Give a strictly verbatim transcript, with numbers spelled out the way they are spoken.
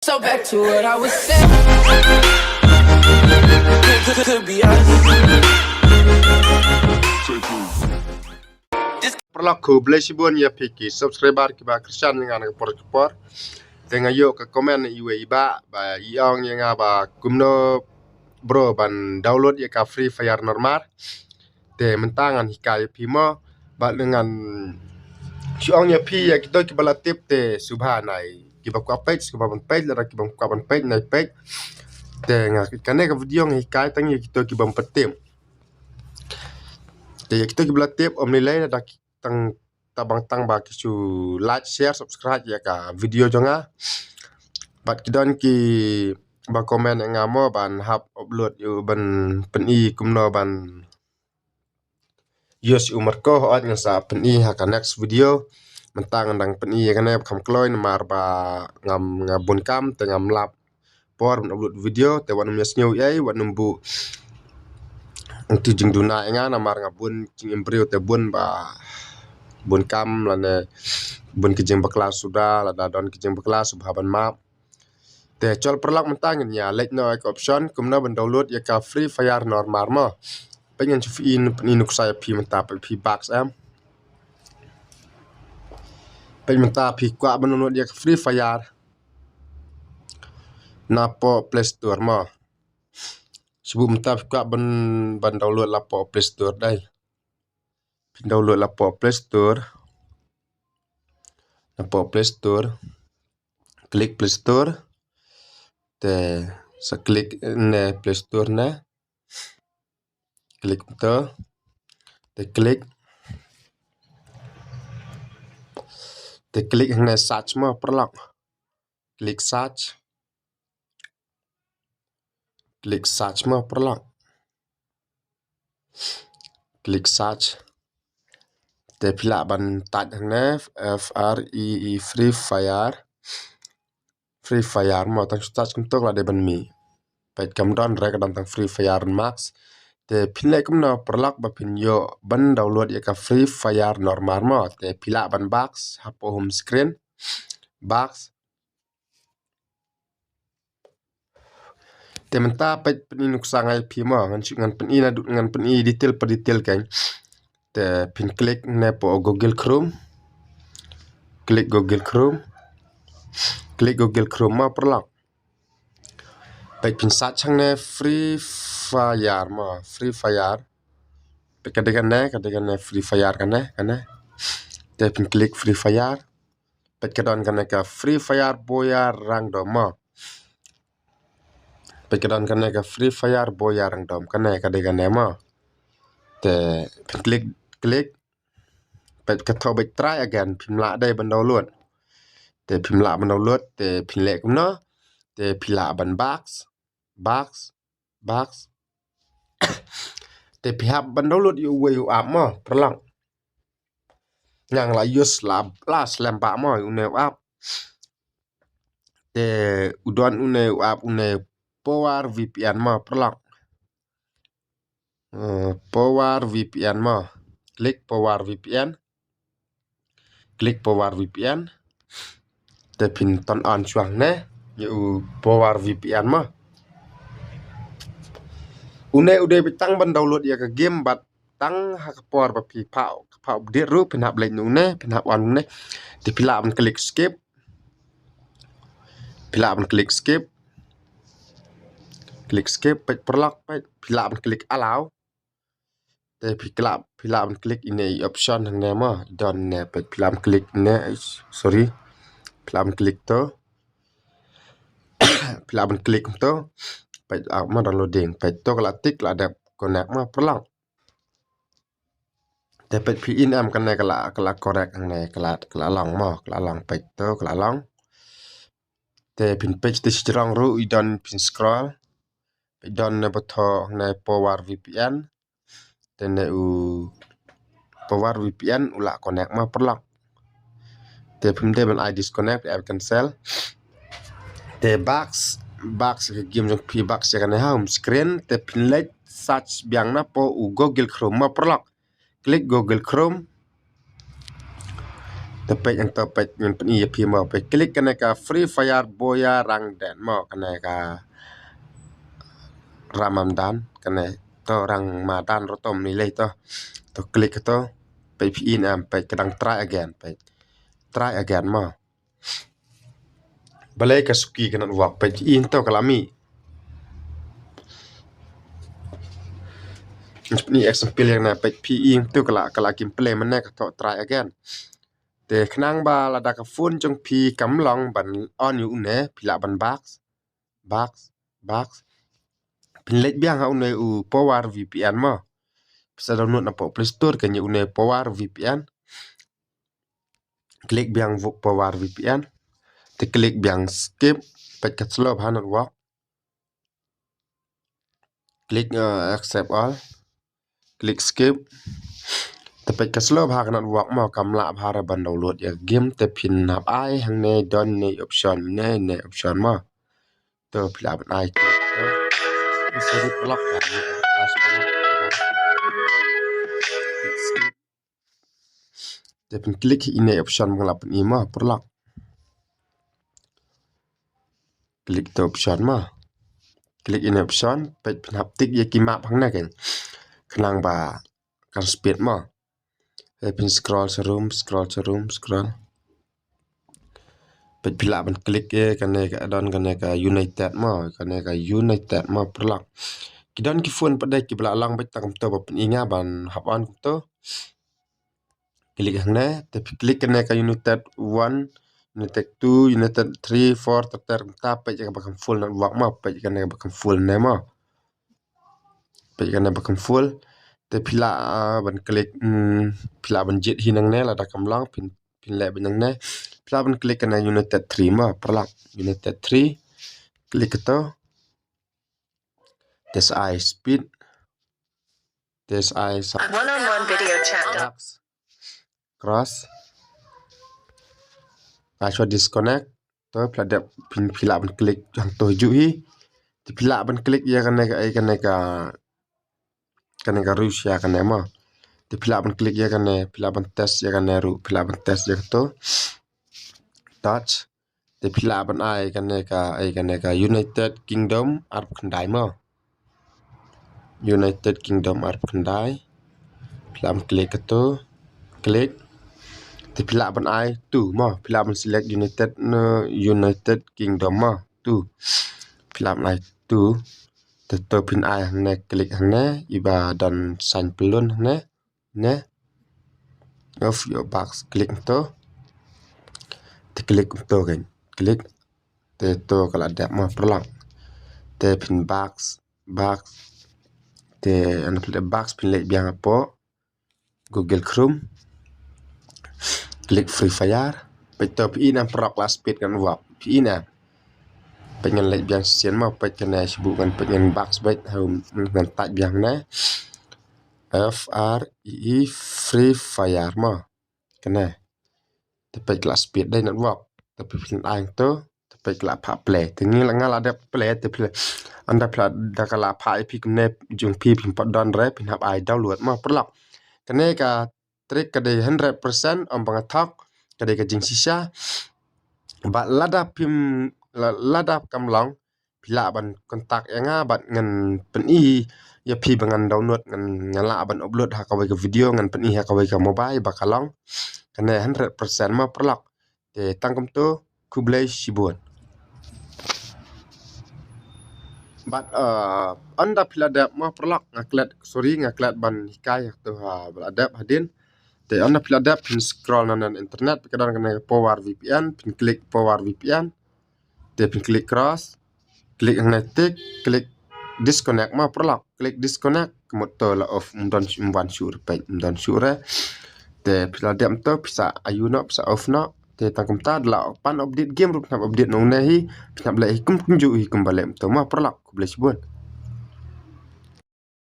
So back to what I was saying. Could, could, could be us. Paralok, khublei shibun ïa phi ki subscriber kiba kyrshan ïa nga na ka por ka por. Te nga ïoh ka comment na iwei i bah ba i ong ïa nga ba kumno bro ban download ïa ka Free Fire normal. Te mynta ngan hikai ïa phi mo, bad ngan shu ong ïa phi ïa kito kiba la tip te sngewbha nai kiba kwah peit sngewbha ban peit, lada kiba kwah ban peit nai peit. Te nga kane ka video nga hikai tang ïa kito kiba ym pat tip. Te ïa kito kiba la tip ym lei lei, lada ki tang tang bang tang ba ki shu like, share, subscribe ïa ka video jong nga. Bad ki don kiba comment ïa nga mo ban hap upload ïa u ban pyni kumno ban use ïa u marko, hooid ngan sa pyni ha ka next video. Mynta ngan dang pyni ïa kane ba kham kloi namar ba ngam, nga bun kam te ngam lap por ban upload video, te wat nym ïa sngew ei, wat nym buh ntu jingduna ïa nga namar nga bun jingim briew te bun ba bun kam lane bun ki jingbakla suda, lada don ki jingbakla sngewbha ban map. Te chol paralok mynta ngin ïa leit noh ïa ka option kumno ban download ïa ka Free Fire normal mo. Peit ngan shu pyni, pyni nuksa ïa phi mynta, peit phi box em. Peit mynta phi kwah ban download ïa ka Free Fire na poh Play Store mo. Shu buh mynta phi kwah ban, ban download la poh Play Store dei. Phin download la poh Play Store. Na poh Play Store. Klik Play Store. Te sa klik ne Play Store ne. Klik to. Te klik. Te klik hangne search mo paralok. Klik search. Klik search mo paralok. Klik search. Te phi lah ban type hangne F R E E Free Fire. Free Fire mo, tang shu type kumto la dei ban mih. Peit kam don re, ka don tang Free Fire Max. Te phin leh kumno paralok ba phin ïoh ban download ïa ka Free Fire normal mo. Te phi lah ban back hapoh home screen. Back. Te mynta peit pyni nuksa nga ïa phi mo, ngan shu, ngan pyni na du-, ngan pyni detail pa detail kan. Te phin klik ne poh Google Chrome. Klik Google Chrome. Klik Google Chrome mo paralok. Peit phin search hangne Free Fire mo, Free Fire. Peit ka dei kane, ka dei kane Free Fire kane, kane. Te phin klik Free Fire. Peit ka don kane ka Free Fire Boyar Rangdom mo. Peit ka don kane ka Free Fire Boyar Rangdom kane, ka dei kane mo. Te phin klik, klik. Peit ka thoh beit try again, phim lah dei ban download. Te phim lah ban download, te phin leh kumno. Te phi lah ban back, back, back. Te phi hap ban download ïa uwei u app mo paralok. Nga la use la, la slem bha mo une u app. Te u don une u app une Power V P N mo paralok. Eh, Power V P N mo. Klik Power V P N. Klik Power V P N. Te phin turn on shuwa hangne ïa u Power V P N mo. Une u dei beit tang ban download ïa ka game bad tang ha ka por ba phi pha, ka pha update ruh phin hap leit na une, phin hap on une. Te phi lah ban klik skip. Phi lah ban klik skip. Klik skip, peit paralok, peit. Phi lah ban klik allow. Te phi lah, phi lah ban klik ine i option hangne mo. I don ne, peit phi lah ban klik ine, sorry. Phi lah ban klik to. Phi lah ban klik to. Peit, ah, mo downloading. Peit to ka la tick, la dep connect mo paralok. Te peit phi in em kane ka la, ka la correct hangne, ka la, ka la long mo, ka la long, peit to, ka la long. Te phin peit te shi jrong ruh i don, phin scroll. Peit don ne ba thoh hangne Power V P N. Te ne u Power V P N u la connect mo paralok. Te phim dei ban ai disconnect, ai cancel. Te back, back ïa ka game jong phi, back ïa kane ha home screen. Te phin leit search biang na poh u Google Chrome mo paralok. Klik Google Chrome. Te peit hangto peit ngan pyni ïa phi mo, peit click kane ka Free Fire Boya Rangdan mo, kane ka Ramadan, kane to Ramadan ruh to mynlei to. To click to, peit phi i ne em, peit ka dang try again, peit. Try again mo. Balei ka suki ka network, peit phi i hangto ka la mih. Ngan pyni example ïa kane, peit phi i hangto ka la, ka la gameplay mynne, ka thoh try again. Te khnang ba lada ka phone jong phi kam long ban on ïa une, phi lah ban back, back, back. Phin leit biang ha une u Power V P N mo. Phi sa download na poh Play Store kane une Power V P N. Click biang vo-, Power V P N. Te click biang skip, peit ka slow bha network. Click, uh, accept all. Click skip. Te peit ka slow bha ka network mo, kam lah bha re ban download ïa game, te phin hap ai hangne don ne option ne, ne option mo. To phi lah ban ai click. To. Sorry, paralok. Click skip. Te phin click ine option ba nga la pyni mo, paralok. Click to option mo. Click ine option, peit phin hap tick ïa ki map hangne keiñ. Khnang ba kan speed mo. Te phin scroll sharum, scroll sharum, scroll. Peit phi lah ban click ïa kane ka don kane ka United mo, kane ka United mo, paralok. Ki don ki phone pat de kiba la long beit, tang kumto ba pyni nga ban hap on kumto. Click hangne, te phi click kane ka United one, United two, United three, four, ter ter kumta, peit ïa kaba kam full network mo, peit ïa kane kaba kam full ne mo. Peit ïa kane ba kam full. Te phi lah, ah, ban click, hmm, phi lah ban jied hi nangne lada kam long, phin, phin leh beit nangne. Phi lah ban click kane United three mo, paralok. United three. Click kato. Te sa ai speed. Te sa ai sa One on one video chat. Cross. Ai shuwa disconnect. To phi lah dep phin, phi lah ban click hangto juh hi. Te phi lah ban click ïa kane ka, ïa kane ka, kane ka Russia kane mo. Te phi lah ban click ïa kane, phi lah ban test ïa kane ruh, phi lah ban test ïa kato. Touch. Te phi lah ban ai kane ka, ai kane ka United Kingdom arphew khyndai mo. United Kingdom arphew khyndai. Phi lah ban click kato. Click. Te phi lah ban ai two mo. Phi lah ban select United, no, United Kingdom mo. Two. Phi lah ban ai two. Te to phin ai hangne, click hangne. Iba don sign balloon hangne. Ne. Off your box. Click to. Te click to kan. Click. Te to ka la dep mo, paralok. Te phin box, box. Te ynda phi la dep box phin leit biang hapoh Google Chrome. Click Free Fire. Peit to phi i ne em, paralok, la speed kan wap. Phi i ne em. Peit ngan leit biang shisien mo, peit kane shu buh ngan, peit ngan box beit, ngan touch biang ne. F R E E, Free Fire mo. Kane. Te peit ka la speed dei network. Te phi phin ai to. Te peit ka la phah play. Te ngi la, nga la dep play te phi. Ynda phi la, da ka la phah ïa phi kumne jong phi, phin pat don re, phin hap ai download mo, paralok. Kane ka trick ka dei hundred percent, ym ba nga thok, ka dei ka jingshisha. Bad lada phim, la-, lada kam long, phi lah ban contact ïa nga bad ngan pyni ïa phi ba ngan download, ngan, ngan lah ban upload ha kawei ka video, ngan pyni ha kawei ka mobile ba ka long. Kane hundred percent mo, paralok. Te tang kumto, khublei shibun. Bad, uh, ynda phi la dep mo, paralok, nga klet, sorry, nga klet ban hikai ha to ha ba la dep hadien. Te ynda phi la dep, phin scroll na, na internet, phi ka don kane Power V P N, phin click Power V P N. Te phin click cross, click hangne tick, click disconnect mo, paralok, click disconnect, ka mut to la off, ym don, ym wan shuh re, peit, ym don shuh re. Te phi la dep to, phi sa ayu noh, phi sa off noh. Te tang kumta, da la pan update game ruh phin hap update nangne hi, phin hap leh hi kum kumjuh hi kumba leh to mo, paralok, khublei shibun.